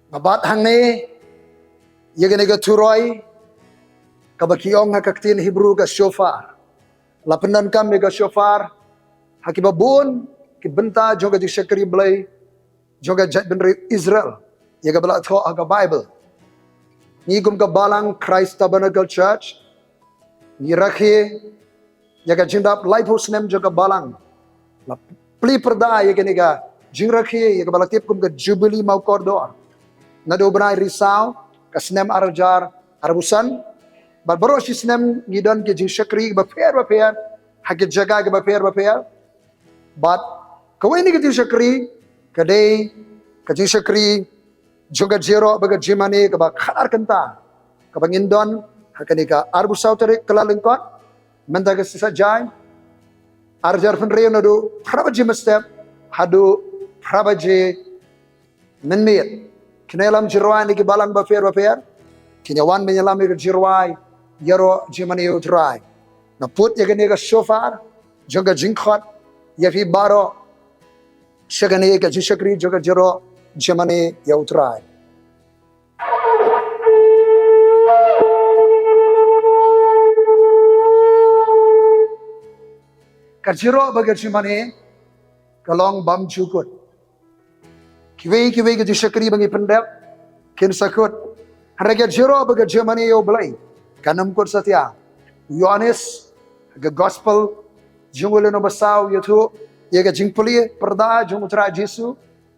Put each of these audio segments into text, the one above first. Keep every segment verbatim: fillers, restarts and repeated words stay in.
Nga bat hangne ïa kane ka turoi kaba ki ong ha ka ktien Hebru ka shofar. La pyndonkam ïa ka shofar ha kiba bun ki bynta jong ka jingshakri Blei jong ka jaitbynriew Israel, ïa kaba la thoh ha ka Bible. Ngi kum ka balang Christ Tabernacle Church ngi rakhe ïa ka jingdap laiphew snem jong ka balang. La plie pyrda ïa kane ka jingrakhe ïa kaba la tip kum ka Jubili Mawkordor. Naduh u bnai Risaw ka snem ar hajar arphew san. Bad baroh shi snem ngi don ki jingshakri bapher bapher ha ki jaka ki bapher bapher. Bad kawei na ki jingshakri ka dei ka jingshakri jong ka jingïaroh bad ka jingmane kaba khatar kynta kaba ngin don ha kane ka arphew saw tarik Kyllalyngkot, mynta ka sngi Saitjaiñ, ar hajar phew hynriew, naduh phra baje mynstep haduh phra baje mynmiet. Kin ïalam jingrwai na ki balang bapher bapher. Kin ïawan ban ïalam ïa ka jingrwai ïaroh jingmane ïa U Trai. Nga put ïa kane ka shofar jong ka jingkhot ïa phi baroh sha kane ka jingshakri jong ka jingïaroh jingmane ïa U Trai. Ka jingïaroh bad ka jingmane ka long bymjukut. Kiwei kiwei ki jingshakri ba ngi pyndep kin sa kut. Hynrei ka jingïaroh bad ka jingmane ïa U Blei kan ym kut satia. U Ïoannis ha ka gospel jong u lynnong ba saw u ïathuh ïa ka jingplie pyrda jong U Trai Jisu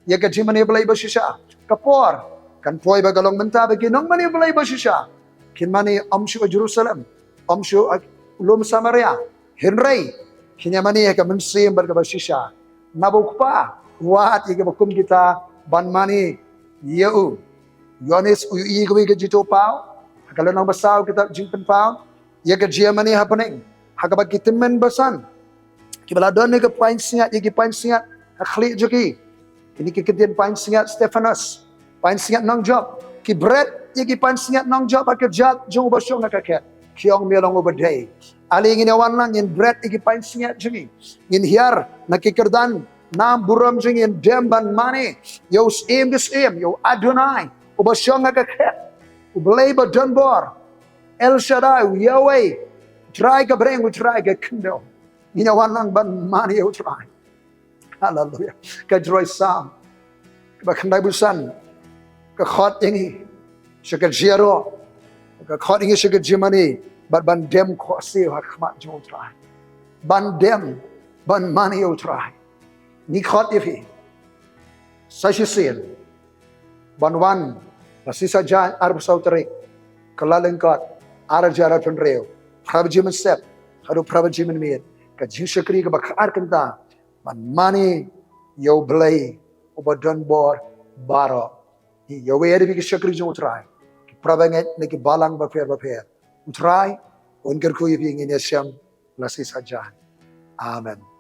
ïa ka jingmane Blei ba shisha. Ka por kan poi ba ka long mynta ba ki nongmane Blei ba shisha kin mane ym shuh ha Jerusalem, ym shuh ha lum Samaria, hynrei kin ïa mane ha ka mynsiem bad kaba shisha. Naba U Kpa u wad ïa kiba kum kita ban mane ïa u. U Ïoannis u ïohi ïa kawei ka jingthoh paw ha ka lynnong ba saw kitab Jingpynpaw ïa ka jingmane hapdeng ha kaba ki tymmen basan kiba la don ïa ka pansngiat, ïa ki pansngiat ha khlieh jong ki. Kine ki kyntien pansngiat Stephanos, pansngiat nongjop. Ki bret ïa ki pansngiat nongjop ha ka kjat jong uba shong ha ka khet. Ki ong me long uba dei. Ale ngin ïawan lang ngin bret ïa ki pansngiat jong ngi. Ngin hiar na ki kyrdan nam burom jong ngi, ngin dem ban mane ïa u Syiem ki syiem, ïa u Adonai uba shong ha ka khet, U Blei ba donbor, El Shaddai, U Yahweh, U Trai ka bneng, U Trai ka khyndew. Ngin ïawan lang ban mane ïa U Trai. Haleluya. Ka jingrwai Salm kaba khyndai phew san ka khot ïa ngi sha ka jingïaroh, ka khot ïa ngi sha ka jingmane bad ban dem khohsiew ha khmat jong U Trai. Ban dem ban mane ïa U Trai. Ngi khot ïa phi sa shisien ban wan la sngi Saitjaiñ arphew saw tarik Kyllalyngkot ar hajar arphew hynriew, phra baje mynstep haduh phra baje mynmiet, ka jingshakri kaba khatar kynta ban mane ïa U Blei uba donbor baroh. Ïa wei ïa phi ki shakri jong U Trai, ki para bangeit na ki balang bapher bapher. U Trai un kyrkhu ïa phi, ngin ïashem la sngi Saitjaiñ. Amen.